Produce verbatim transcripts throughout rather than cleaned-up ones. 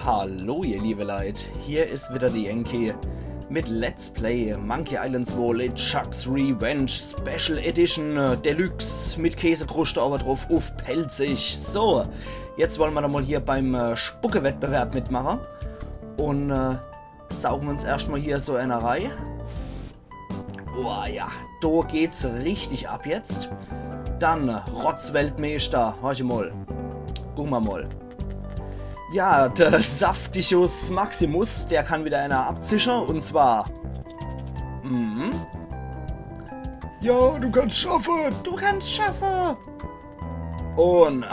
Hallo ihr liebe Leit, hier is wieder de Yankee mit Let's Play Monkey Island zwei LeChuck's Revenge Special Edition, äh, Deluxe mit Käsekruscht owwe druff uff Pälzisch. So, jetzt wolle mer nochmol hier beim, äh, Spucke-Wettbewerb mitmache. Un, äh, sauge mer uns erscht mol hier so ener rei. Oh ja, do geht's richtig ab jetzt. Dann Rotzweltmeeschter, horch mol. Gucke mer mol. Ja, de Saftichus Maximus, der kann wieder ener abzische, un zwar. Mhm. Ja, du kannst schaffe! Du kannst schaffe! Un.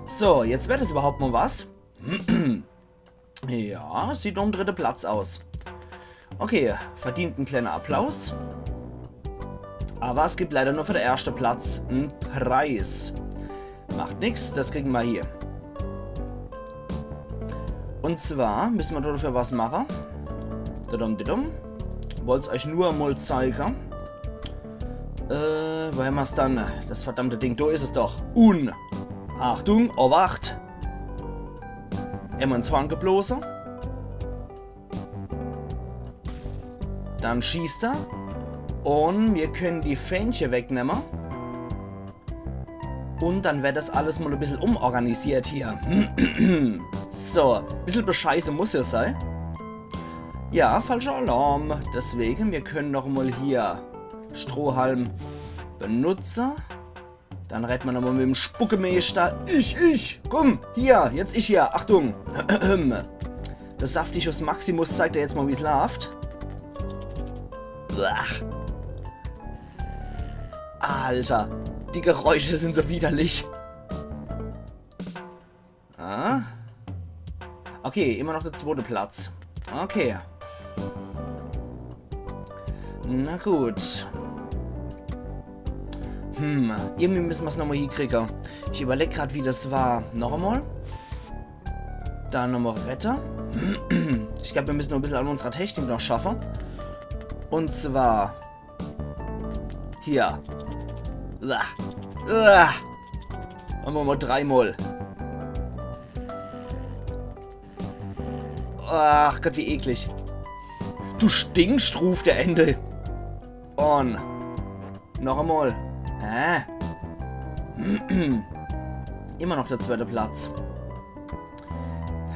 So, jetzt werd es überhaupt mol was. Ja, sieht no'm dritte Platz aus. Okay, verdient en kleiner Applaus. Awwer es gibt leider nur für de erschte Platz en Preis. Macht nix, des kriege mer hie. Un zwar müsse mer dodefür was mache. Dudum, dudum. Wollt's eich nur mol zeige. Äh, wo hämmer's dann? Des verdammte Ding, do is es doch. Un. Achtung, Obacht! Emol ins Horn geblose. Dann schießt er. Un mir kenne die Fähnche wegnemme. Un dann werd des alles mol e bissel umorganisiert hier. So, e bissel bescheiße muss jo sei. Ja, falscher Alarm. Deswege, mir kenne noch mol hier Strohhalm benutze. Dann redde mer nochmol mit'm Spuckemeeschter. Ich, ich! Kumm, hier, jetzt ich hier. Achtung! De Saftichus Maximus zeigt der jetzt mol, wie's laaft. Blach. Alter, die Geräusche sin so widerlich. Ah. Okay, immer noch de zwote Platz. Okay. Na gut. Hm, irgendwie müsse mer's nochmol hiekriege. Ich überleg grad, wie des war. Noch emol. Dann nochmol rette. Ich glaab, mir müsse noch e bissel an unserer Technik noch schaffe. Un zwar hier. Uah. Uah. Mache mer mol dreimol. Ach Gott, wie eklig. Du stinkst, ruft der Ende. Un noch emol. Äh. Immer noch de zwote Platz.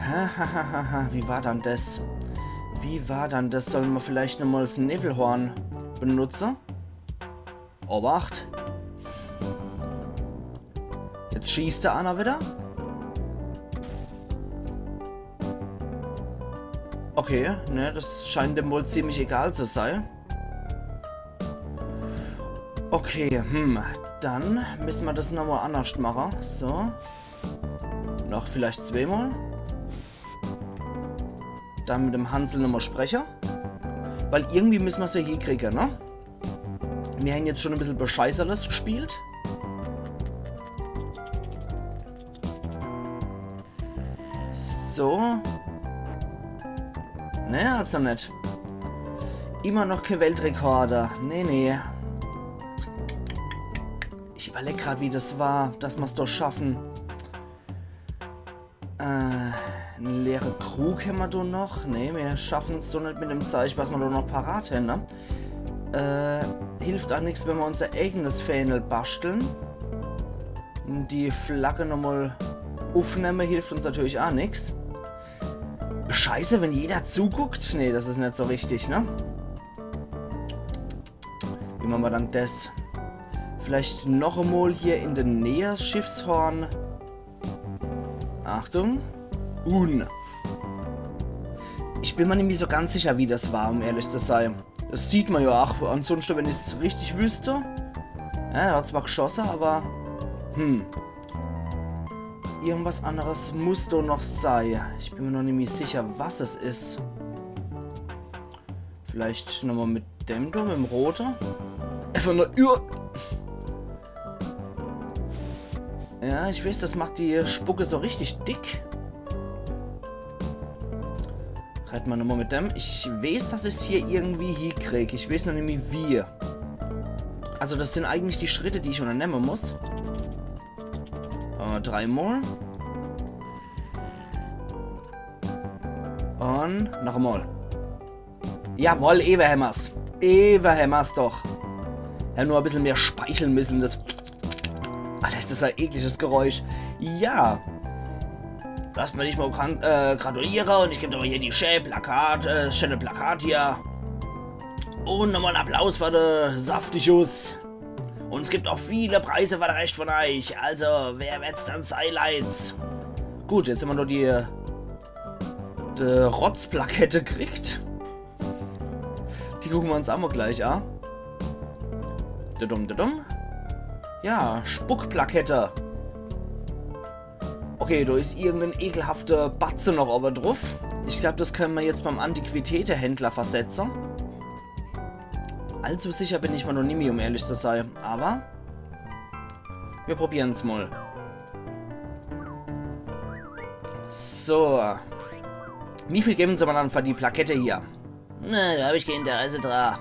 Hahaha, wie war dann des? Wie war dann des? Solle mer vielleicht nochmol des Nebelhorn benutze? Obacht! Jetzt schießt der anner wieder. Okay, ne, des scheint dem wohl ziemlich egal zu sei. Okay, hm, dann müsse mer des nochmol annerscht mache. So. Noch vielleicht zweemol. Dann mit dem Hansel nochmol spreche. Weil irgendwie müsse mer's jo hiekriege, ne? Mir hän jetzt schon e bissel Bescheißerles gespielt. So. Ne, also net. Immer noch kä Weltrekorde. Nee, nee. Ich überleg grad, wie des war, dass mer's doch schaffe. Äh, en leere Krug hämmer do noch. Nee, mir schaffe's so net mit dem Zeich, was mer do noch parat hän, ne? Äh, hilft aa nix, wenn mer unser eigenes Fähnel basteln. Die Flagge nochmol uffnemme hilft uns natürlich aa nix. Scheiße, wenn jeder zuguckt? Nee, des is net so richtig, ne? Wie mache mer dann des? Vielleicht noch emol hier in de Nähe 's Schiffshorn. Achtung. Un. Ich bin mer nimmi so ganz sicher, wie des war, um ehrlich zu sei. Des sieht mer jo aa. Ansunschte, wenn ich's richtig wüsst. Ja, er hat zwar geschosse, awwer... Hm. Irgendwas anneres muss do noch sei. Ich bin mer noch nimmi sicher, was es is. Vielleicht nochmol mit dem do, mit dem rote. Einfach nur... Ja, ich weeß, des macht die Spucke so richtig dick. Redd mer nochmol mit dem. Ich weeß, dass ich's hier irgendwie hiekrieg. Ich weeß noch nimmi wie. Also des sin eigentlich die Schritte, die ich unnernemme muss. Äh, dreimol. Und noch emol. Jawoll, ewe hämmer's. Ewe hämmer's doch. Hämmer nur e bissel mehr speichle misse. Das, Alter, is das e ekliches Geräusch. Ja. Lasst mich mol kan-, äh, gratuliere und ich geb dir mol hier die schäne Plakat, äh, schäne Plakat hier. Und nochmol en Applaus für de Saftigus. Und es gibt auch viele Preise für de Rescht von euch. Also, wer werd's dann sei, Leit? Gut, jetzt hämmer nur die, die Rotzplakette kriegt. Die gucke mer uns aa mol gleich a. Dudum, dudum. Ja, Spuckplakette. Okay, do is irgend en ekelhafte Batze noch owwe druff. Ich glaub, das kenne mer jetzt beim Antiquitätehändler versetze. Allzu sicher bin ich mer noch nimmi, um ehrlich zu sei. Aber mir probieren's mol. So. Wie viel geben se mer dann für die Plakette hier? Na, do hab ich kee Interesse dra.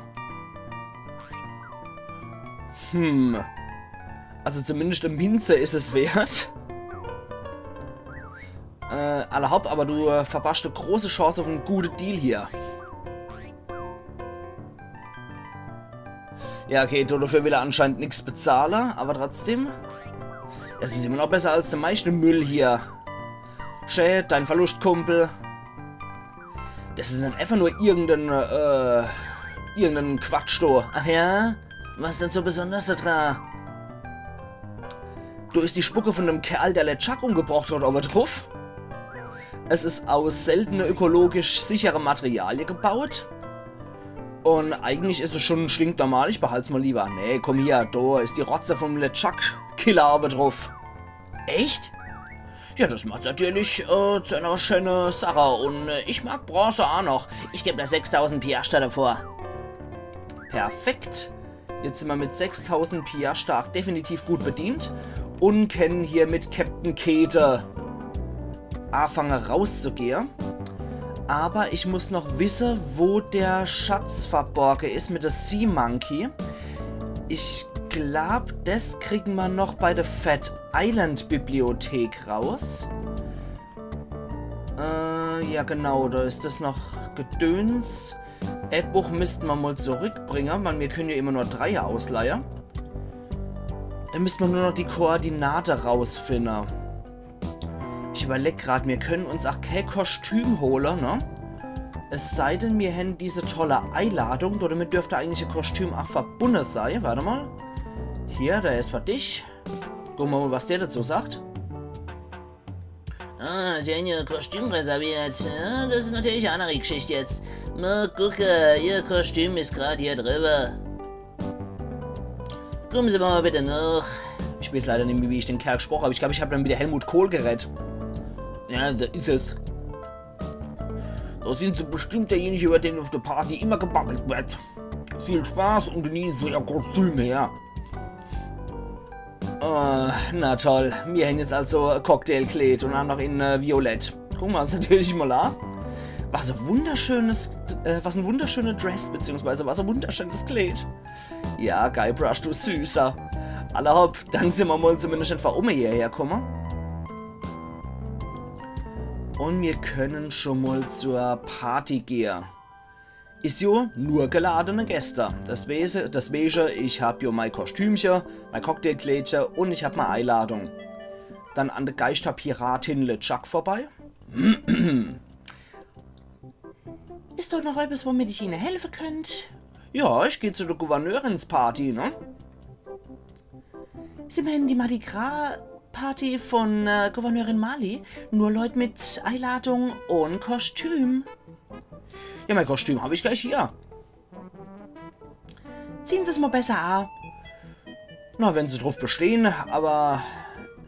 Hm. Also zumindest e Minze is es wert. Äh, alla hopp, aber du, äh, verpasst e große Chance auf en gute Deal hier. Ja, okay, do dafür will er anscheinend nix bezahle, aber trotzdem. Es is immer noch besser als de meischte Müll hier. Schä, dein Verlust, Kumpel. Das is net einfach nur irgend en, äh, irgend en Quatsch do. Ach ja? Was is dann so besonders do dra? Do is die Spucke von dem Kerl, der LeChuck umgebrocht hat, owwe druff. Es is aus seltene, ökologisch sichere Materialie gebaut. Und eigentlich is es schon stinknormal, ich behalt's mol lieber. Nee, komm hier, do is die Rotze vom LeChuck-Killer owwe druff. Echt? Ja, das macht's natürlich, äh, zu ener schäne Sache. Und, äh, ich mag Bronze aa noch. Ich geb dir sechstausend Piastre dafür. Perfekt. Jetzt sin mer mit sechstausend Piastre aa definitiv gut bedient und kennen hier mit Captain Käthe aafange rauszugehe. Aber ich muss noch wisse, wo der Schatz verborge is mit de Sea Monkey. Ich glaub, das kriegen mer noch bei de Fat Island Bibliothek raus. Äh, ja genau, do is das noch Gedöns. Ebbbuch misst mer mol zurückbringe, weil mir kennen ja immer nur drei ausleihe. Dann misst mer nur noch die Koordinate rausfinne. Ich überleg grad, mir kennen uns aa kee Kostüm hole, ne? Es sei denn, mir hän diese tolle Eiladung, damit dürft eigentlich e Kostüm aa verbunne sei. Wart mol. Hier, der is für dich. Gucke mer mol, was der dazu sagt. Ah, Sie hän Ihr Kostüm reserviert. Ja, das is natürlich e annere Geschicht jetzt. Mol gucke, Ihr Kostüm is grad hier driwwe. Kommen Sie mol bitte noch. Ich weeß leider nimmi, wie ich den Kerl gesproche hab. Ich glaub, ich hab dann wie de Helmut Kohl geredt. Ja, do is es. Do sin Sie bestimmt derjenige, über den auf de Party immer gebabbelt wird. Viel Spaß und genießen Sie Ihr Kostüm, ja. Äh, na toll, mir hän jetzt also e Cocktailkleed und aa noch in, äh, Violett. Gucke mer uns natürlich mol aa. Was e wunderschönes, äh, was e wunderschöne Dress, beziehungsweise was e wunderschönes Kleed. Ja, Guybrush, du Süßer. Alla hopp, dann sin mer mol zumindest von umme hierher kumme. Und mir kennen schon mol zur Party gehe. Is jo nur geladene Gäste. Deswege, deswege, ich hab jo mei Kostümche, mei Cocktailkleedche und ich hab mei Eiladung. Dann an de Geischterpiratin LeChuck vorbei. Is dort noch etwas, womit ich Ihnen helfen könnt? Ja, ich geh zu der Gouverneurinsparty, ne? Sie meinen die Mardi Gras Party von, äh, Gouverneurin Marley? Nur Leut mit Eiladung und Kostüm. Ja, mei Kostüm hab ich gleich hier. Ziehen Sie's mol besser a. Na, wenn Sie drauf bestehen, aber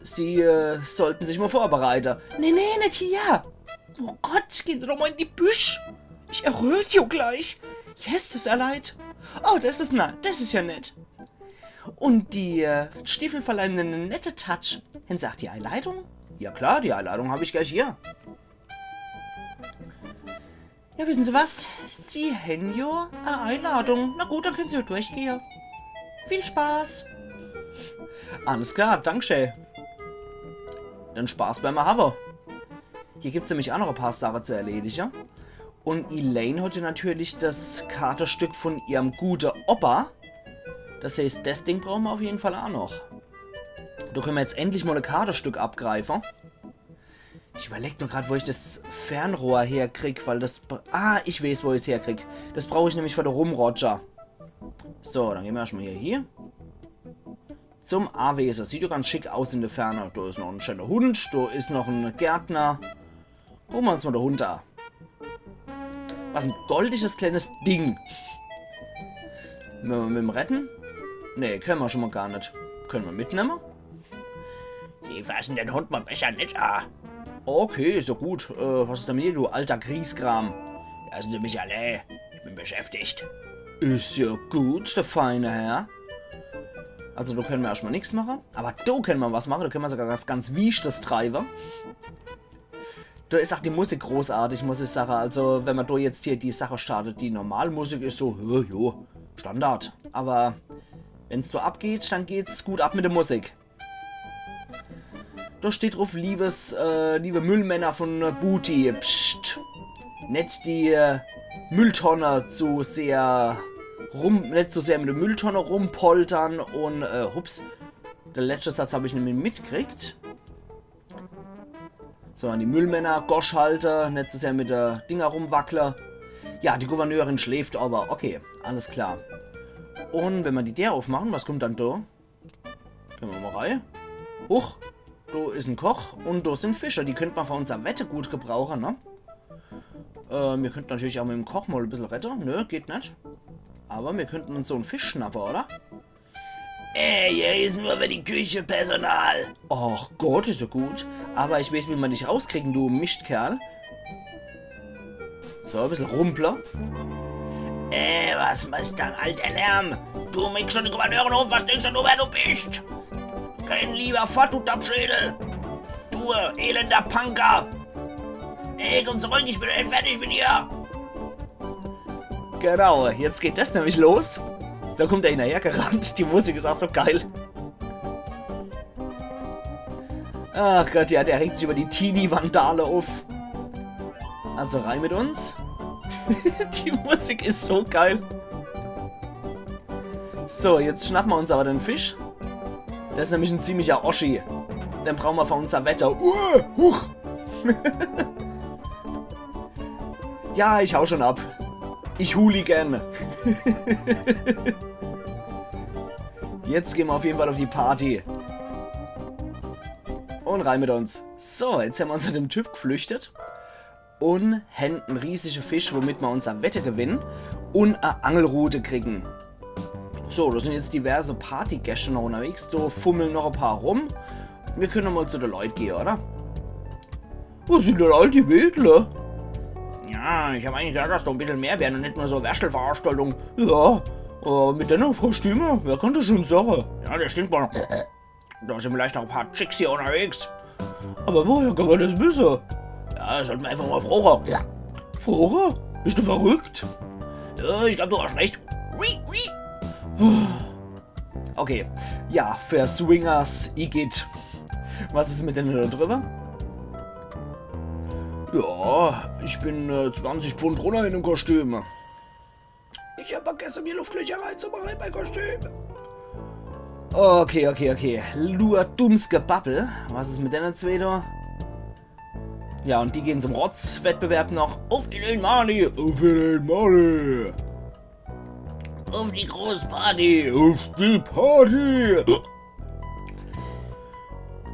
Sie, äh, sollten sich mol vorbereiten. Nee, nee, net hier. Oh Gott, gehen Sie doch mol in die Büsch. Ich erröt jo gleich. Jesus, Ehr Leit. Oh, das is, na, das is ja nett. Und die, äh, Stiefel verleihen en nette Touch. Hän Se aa die Eiladung? Ja klar, die Eiladung hab ich gleich hier. Ja, wissen Sie was? Sie hän jo e Eiladung. Na gut, dann können Sie jo durchgehe. Viel Spaß. Alles klar, danke schön. Dann Spaß beim Erhawe. Hier gibt's nämlich aa noch e paar Sache zu erledige. Un Elaine hat jo natürlich das Kartestück von ihrem gute Opa. Das heißt, das Ding brauche mer auf jeden Fall aa noch. Do könne mer jetzt endlich mol e Kartestück abgreife. Ich überleg nur grad, wo ich das Fernrohr herkrieg, weil das br-, ah, ich weeß, wo ich's herkrieg. Das brauch ich nämlich für de Rum Roger. So, dann gehn mer erschmol hier, hier zum Awese. Sieht jo ganz schick aus in de Ferne. Do is noch en schöner Hund, do is noch en Gärtner. Gucke mer uns mol de Hund a. Was en goldiges kleines Ding. Wenn mer mit em redde? Nee, kenne mer schon mol gar net. Könne mer mitnemme? Sie fasse den Hund mol besser net a. Okay, is jo gut. Äh, was is denn mit dir, du alter Griesgram? Lassen Sie mich alle. Ich bin beschäftigt. Is jo gut, der feine Herr. Also, do könne mer erschmol nix mache. Aber do könne mer was mache. Do könne mer sogar was ganz Wichtiges treibe. Do is auch die Musik großartig, muss ich sage. Also, wenn mer do jetzt hier die Sache startet, die normale Musik is so, jo, jo, Standard. Aber wenn's so abgeht, dann geht's gut ab mit de Musik. Do steht druff, liebes, äh, liebe Müllmänner von, äh, Booty, psst. Net die, äh, Mülltonne zu sehr rum, net zu sehr mit de Mülltonne rumpoltern un, äh, hups. De letschte Satz hab ich net mitgekriegt. So, an die Müllmänner, Gosch halte, net zu sehr mit de Dinger rumwackle. Ja, die Gouverneurin schläft aber. Okay, alles klar. Un wenn mer die Deer aufmache, was kommt dann do? Gehn mer mol rei. Huch, do is en Koch un do sin Fische. Die könnt mer für unser Wette gut gebrauche, ne? Äh, mir könnte natürlich auch mit em Koch mol e bissel redde. Nö, geht net. Aber mir könnten uns so en Fisch schnappe, oder? Ey, hier is nur für die Küche Personal. Ach Gott, is jo gut. Aber ich weeß, wie mer dich rauskriegen, du Mischtkerl. So, e bissel rumple. Ey, was macht dann alter Lärm? Du, mix schon die Gouverneurin auf, was denkst du, wer du bist? Renn lieber fort, du Dappschädel. Du elender Punker. Ey, komm zurück, ich bin net fertig mit dir. Genau, jetzt geht das nämlich los. Do kommt er hinnerher gerannt. Die Musik is auch so geil. Ach Gott, ja, der regt sich über die Teenie-Vandale auf. Also rei mit uns. Die Musik is so geil. So, jetzt schnappe mer uns aber den Fisch. Das is nämlich en ziemlicher Oschi. Den brauche mer für unser Wette. Uh, huch. Ja, ich hau schon ab. Ich Hooligan. Jetzt gehn mer auf jeden Fall auf die Party. Un rei mit uns. So, jetzt hänn mer uns an dem Typ geflüchtet. Un hänn en riesige Fisch, womit mer unser Wette gewinnen un e Angelrute kriegen. So, do sin jetzt diverse Partygäschte noch unnerwegs. Do fummle noch e paar rum. Mir könne mol zu de Leit gehe, oder? Wo sin dann all die Mädle? Ja, ich hab eigentlich gedacht, dass do e bissel mehr wären un net nur so Werschelveranstaltung. Ja, äh, mit denne Kostüme, wer kann das schon sage? Ja, das stimmt wohl. Do sin vielleicht noch e paar Chicks hier unnerwegs. Aber woher kann mer das wisse? Ja, sollte mer einfach mol froche. Froche? Bist du verrückt? Ja, ich glaub, du hast recht. Ui, ui. Okay. Ja, für Swingers, Igitt. Was is mit denne do drüwwe? Ja, ich bin, äh, zwanzig Pfund runner in dem Kostüm. Ich hab vergesse, mir Luftlöcher reinzumache in mei Kostüm. Okay, okay, okay. Nur dummes Gebabbel. Was is mit denne zwee do? Ja, un die gehn zum Rotzwettbewerb noch. Uff Elaine Marley! Uff Elaine Marley! Uff die groß Party! Uff die Party!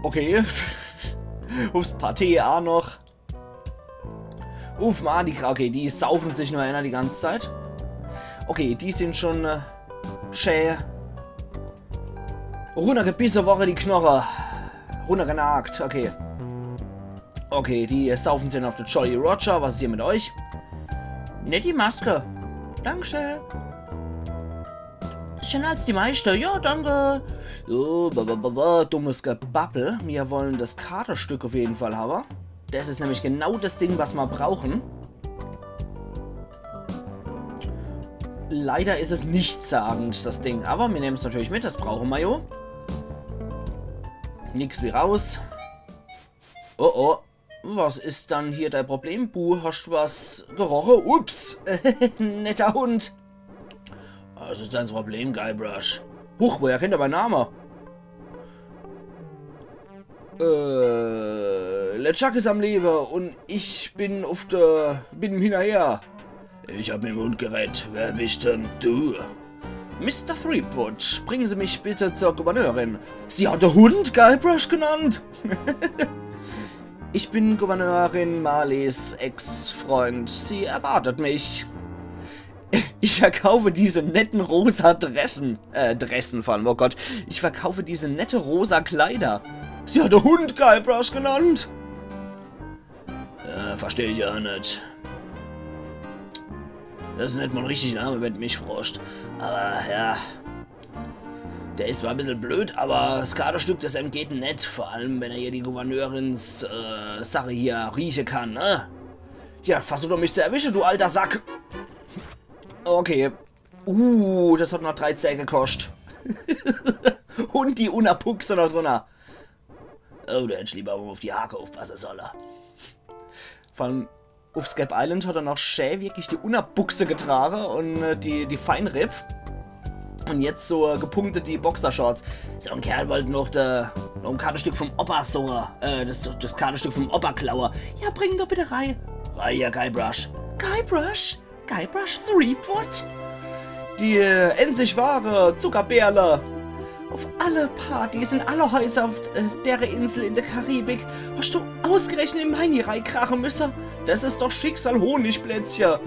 Okay. Uffs Party auch noch. Uff, Mardi Gras. Okay, die saufen sich nur einer die ganze Zeit. Okay, die sin schon, äh, schä runnergebisse worre, die Knoche. Runnergenagt, okay. Okay, die saufen sich uff de Jolly Roger. Was is hier mit euch? Net die Maske. Dankeschön. Is schöner als die meischte. Ja, danke. So, ba, ba, ba, ba, dummes Gebabbel. Mir wollen das Kartestück uff jeden Fall hawwe. Das is nämlich genau das Ding, was mer brauchen. Leider is es nichtssagend, das Ding. Aber mir nemmen's natürlich mit, das brauche mer jo. Nix wie raus. Oh, oh. Was is dann hier dei Problem, Bu? Hascht was geroche? Ups, netter Hund. Was is dann s Problem, Guybrush? Huch, woher kennt er mein Name? Äh, LeChuck is am Lewe un ich bin uff de, bin em hinnerher. Ich hab mit'm Hund geredt. Wer bist denn du? Mister Threepwood, bringen Sie mich bitte zur Gouverneurin. Sie hat de Hund Guybrush genannt? Ich bin Gouverneurin Marleys Ex-Freund. Sie erwartet mich. Ich verkaufe diese netten rosa Dressen. Äh, Dressen vor allem, oh Gott. Ich verkaufe diese nette rosa Kleider. Sie hat de Hund Guybrush genannt. Äh, versteh ich aa net. Das is net mol en richtiger Name, wenn du mich froscht. Aber ja. Der is zwar e bissel blöd, aber s Kartestück, das entgeht em net. Vor allem, wenn er hier die Gouverneurins, äh, Sache hier rieche kann, ne? Ja, versuch doch mich zu erwische, du alter Sack. Okay. Uh, das hat noch drei Zäh gekoscht. Un die Unnerbuchse noch drunner. Oh, du hättsch lieber uff die Hake uffpasse solle. Vor allem uff Scab Island hat er noch schä wirklich die Unnerbuchse getrage un, äh, die, die Feinripp. Un jetzt so, äh, gepunktet die Boxershorts. So en Kerl wollt noch, de, noch e Kartestück vom Opa so, äh, das, das Kartestück vom Opa klaue. Ja, bring doch bitte rei. Rei hier, Guybrush. Guybrush? Guybrush Threepwood? Die, äh, enzig wahre Zuckerbärle. Uff alle Partys in alle Häuser uff, äh, dere Insel in de Karibik hascht du ausgerechnet in meini reikrache müsse. Das is doch Schicksal, Honigplätzche.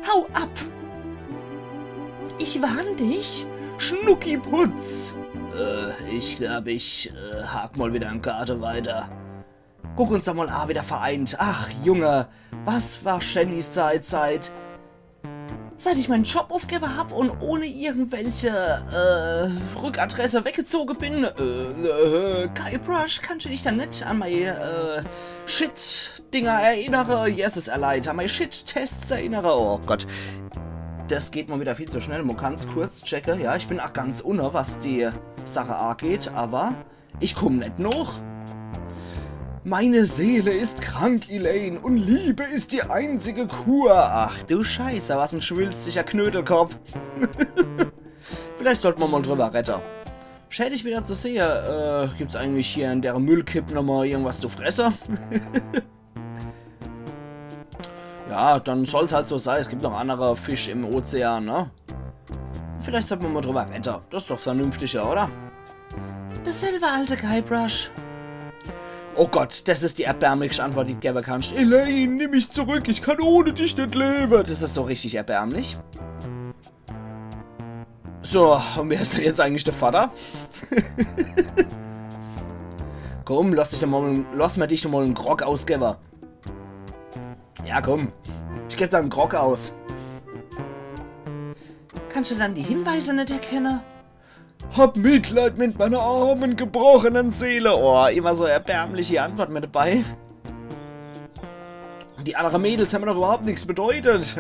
Hau ab! Ich warn dich, Schnuckiputz! Äh, ich glaab, ich, äh, hak mol wieder in Karte weiter. Guck uns doch mol a, wieder vereint. Ach, Junge, was war schäni Zeit, Zeit. Seit ich mein Job uffgewwe hab un ohne irgendwelche, äh, Rückadresse weggezoge bin, äh, äh, Guybrush, kannsch du dich dann net an mei, äh, Shit-Dinger erinnere? Jesus, er leid, an mei Shit-Tests erinnere? Oh Gott. Das geht mol wieder viel zu schnell. Mol ganz kurz checke. Ja, ich bin ach ganz unne, was die Sache ageht, aber ich kumm net noch. Meine Seele ist krank, Elaine, und Liebe ist die einzige Kur. Ach du Scheiße, was en schwülstiger Knödelkopf. Vielleicht sollt mer mol drüber redde. Schä dich wieder zu sehe. Äh, gibt's eigentlich hier in der Müllkipp nochmol irgendwas zu fresse? Ja, dann soll's halt so sei. Es gibt noch annere Fisch im Ozean, ne? Vielleicht sollt mer mol drüber redde. Das is doch vernünftiger, oder? Dasselbe, alter Guybrush. Oh Gott, das is die erbärmlichste Antwort, die du gewwe kannsch. Elaine, nimm mich zurück, ich kann ohne dich net lewe. Das is so richtig erbärmlich. So, un wer is denn jetzt eigentlich de Vater? Komm, lass dich doch mol, lass mer dich doch mol en Grog ausgewwe. Ja, komm. Ich geb der en Grog aus. Kannsch du dann die Hinweise net erkenne? Hab Mitleid mit meiner armen, gebrochenen Seele. Oh, immer so erbärmlich die Antwort mit dabei. Die annere Mädels hämmer doch überhaupt nix bedeutet.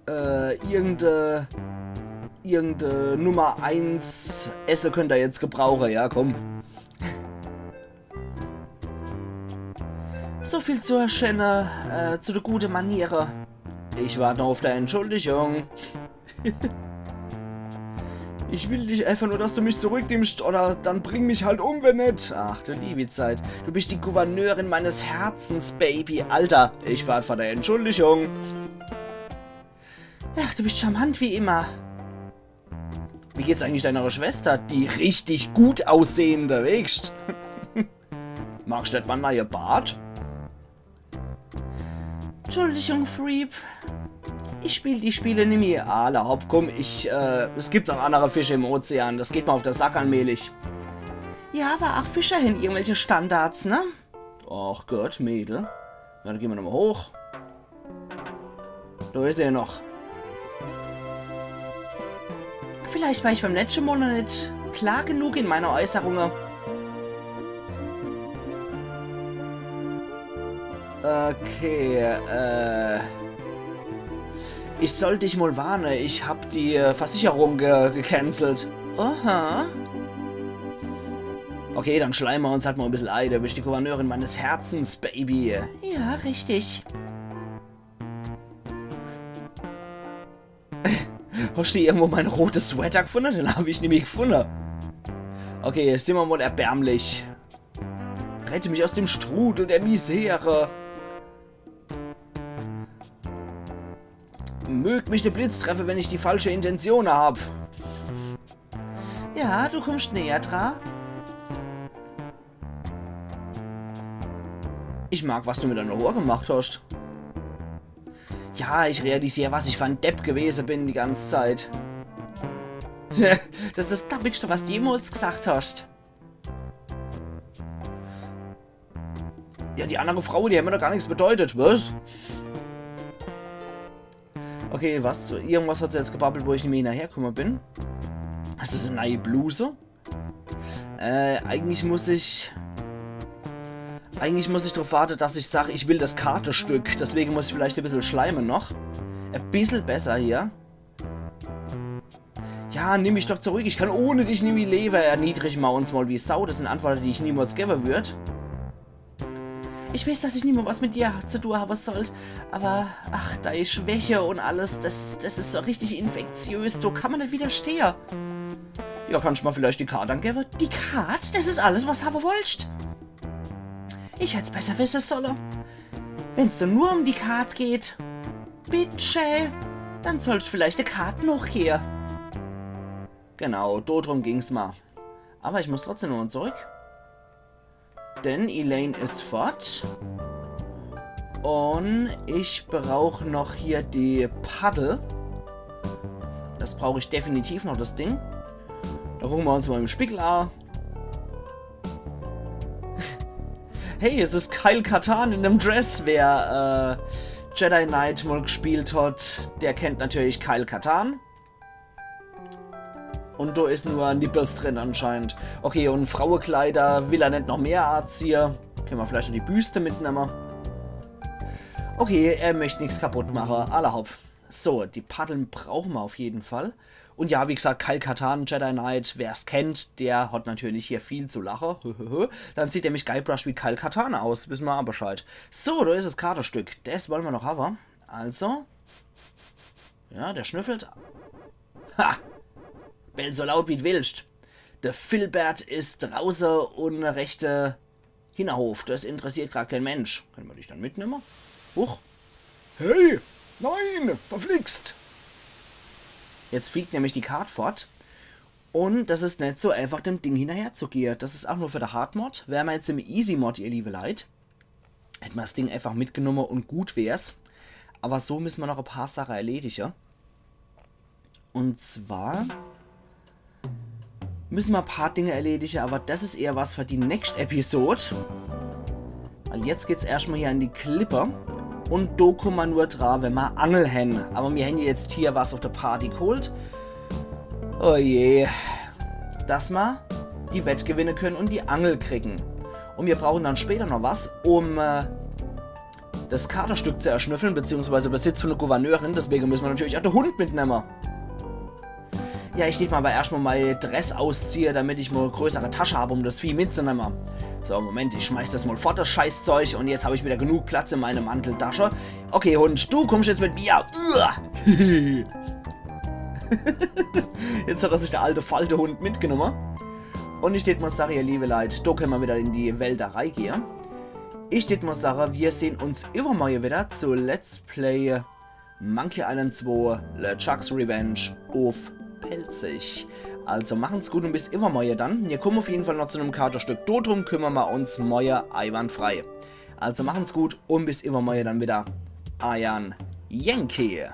Äh, irgende, irgende Nummer eins Esse könnt er jetzt gebrauche, ja, komm. So viel zur Schäne, äh, zu de gute Maniere. Ich wart noch uff dei Entschuldigung. Ich will dich einfach nur, dass du mich zurücknimmst, oder dann bring mich halt um, wenn net. Ach du liebi Zeit. Du bist die Gouverneurin meines Herzens, Baby. Alter, ich wart vor der Entschuldigung. Ach, du bist charmant wie immer. Wie geht's eigentlich deiner Schwester? Die richtig gut aussehende, weescht? Magst du net mein neie Bart? Entschuldigung, Threep. Ich spiel die Spiele nimmi. Alla hopp, komm, ich, äh, es gibt noch annere Fische im Ozean. Das geht mer uff de Sack allmählich. Ja, awwer ach Fische hen irgendwelche Standards, ne? Ach Gott, Mädel. Na, dann gehn mer nochmol hoch. Do is er noch. Vielleicht war ich beim letschte Mol noch net klar genug in meiner Äußerunge. Okay, äh. Ich soll dich mol warne, ich hab die, äh, Versicherung ge-, gecancelt. Aha. Okay, dann schleime mer uns halt mol e bissel ei. Du bisch die Gouverneurin meines Herzens, Baby. Ja, richtig. Hosch du irgendwo mein rotes Sweater gfunne? Den hab ich nimmi gfunne. Okay, jetzt sin mer mol erbärmlich. Rette mich aus dem Strudel der Misere. Mög mich de Blitz treffe, wenn ich die falsche Intention hab. Ja, du kummsch näher dra. Ich mag, was du mit deine Hoor gemacht hosch. Ja, ich realisier, was ich für en Depp gewese bin die ganze Zeit. Das is das Dappigste, was du jemols gesagt hosch. Ja, die annere Fraue, die hän mer doch gar nix bedeutet, was? Okay, was? Irgendwas hat se jetzt gebabbelt, wo ich nimmi hinnerherkumme bin. Das is e neie Bluse. Äh, eigentlich muss ich... Eigentlich muss ich drauf warte, dass ich sag, ich will das Kartestück. Deswege muss ich vielleicht e bissel schleime noch. E bissel besser hier. Ja, nimm mich doch zurück. Ich kann ohne dich nimmi lewe. Erniedrig mer uns mol wie Sau. Das sin Antworte, die ich niemols gewe würd. Ich weeß, dass ich nimmi was mit dir zu tun habe sollt, aber ach, dei Schwäche und alles, das, das is so richtig infektiös, do kann mer net widerstehe. Ja, kannsch mer vielleicht die Kart angewe? Die Kart? Das is alles, was du habe wollscht? Ich hätt's besser wisse solle. Wenn's do nur um die Kart geht, bitte, dann sollscht vielleicht de Kart nochgehe. Genau, do drum ging's mol. Aber ich muss trotzdem noch zurück. Denn Elaine is fort. Und ich brauch noch hier die Paddel. Das brauch ich definitiv noch, das Ding. Do gucke mer uns mol im Spiegel a. Hey, es is Kyle Katarn in dem Dress. Wer äh, Jedi Knight mol gespielt hat, der kennt natürlich Kyle Katarn. Und do is nur Nippes drin anscheinend. Okay, und Frauekleider will er net noch mehr anziehe. Kenne mer vielleicht noch die Büste mitnemme. Okay, er möcht nix kaputt mache. Alla hopp. So, die Paddeln brauche mer auf jeden Fall. Und ja, wie gesagt, Kyle Katarn, Jedi Knight, wer's kennt, der hat natürlich hier viel zu lache. Dann sieht nämlich Guybrush wie Kyle Katarn aus. Wisse mer a Bescheid. So, do is das Kartestück. Das wolle mer noch habe. Also. Ja, der schnüffelt. Ha! Bell so laut wie d' willscht. De Filbert is drauße un rechte Hinnerhof. Das interessiert grad kein Mensch. Kenne mer dich dann mitnemme? Huch. Hey! Nein! Verflixt! Jetzt fliegt nämlich die Kart fort. Un das is net so einfach, dem Ding hinnerherzugehe. Das is auch nur für de Hard Mode. Wär mer jetzt im Easy Mode, ihr liebe Leit, hätt mer das Ding einfach mitgenomme un gut wär's. Aber so misse mer noch e paar Sache erledige. Un zwar misse mer e paar Dinge erledige, aber das is eher was für die nächst Episode. Weil jetzt geht's erscht mol hier an die Klippe. Un do kumme mer nur dra, wenn mer Angel hän. Aber mir hän ja jetzt hier was auf de Party geholt. Oh je. Dass mer die Wett gewinne kenne un die Angel kriegen. Un mir brauche dann später noch was, um äh, das Kartestück zu erschnüffeln, beziehungsweise Besitz von der Gouverneurin. Deswege misse mer natürlich auch de Hund mitnemme. Ja, ich deet mol aber erscht mol mei Dress ausziehe, damit ich mol größere Tasche hab, um das Vieh mitzunemme. So, Moment, ich schmeiß das mol fort, das Scheißzeug. Un jetzt hab ich wieder genug Platz in meiner Manteltasche. Okay, Hund, du kummsch jetzt mit mir. Uah. Jetzt hat er sich, der alte Faltehund, mitgenomme. Un ich deet mol sage, ihr liebe Leit, do kenne mer wieder in die Welt do reigehe. Ich deet mol sage, mir sehn uns iwwermorje wieder zu Let's Play Monkey Island zwei, LeChuck's Revenge uff Pälzisch. Also machen's gut un bis iwwermorje dann. Mir kumme auf jeden Fall noch zu nem Kartestück. Do drum kümmere mer uns morje eiwandfrei. Also machen's gut un bis iwwermorje dann wieder. Eiern Yankee.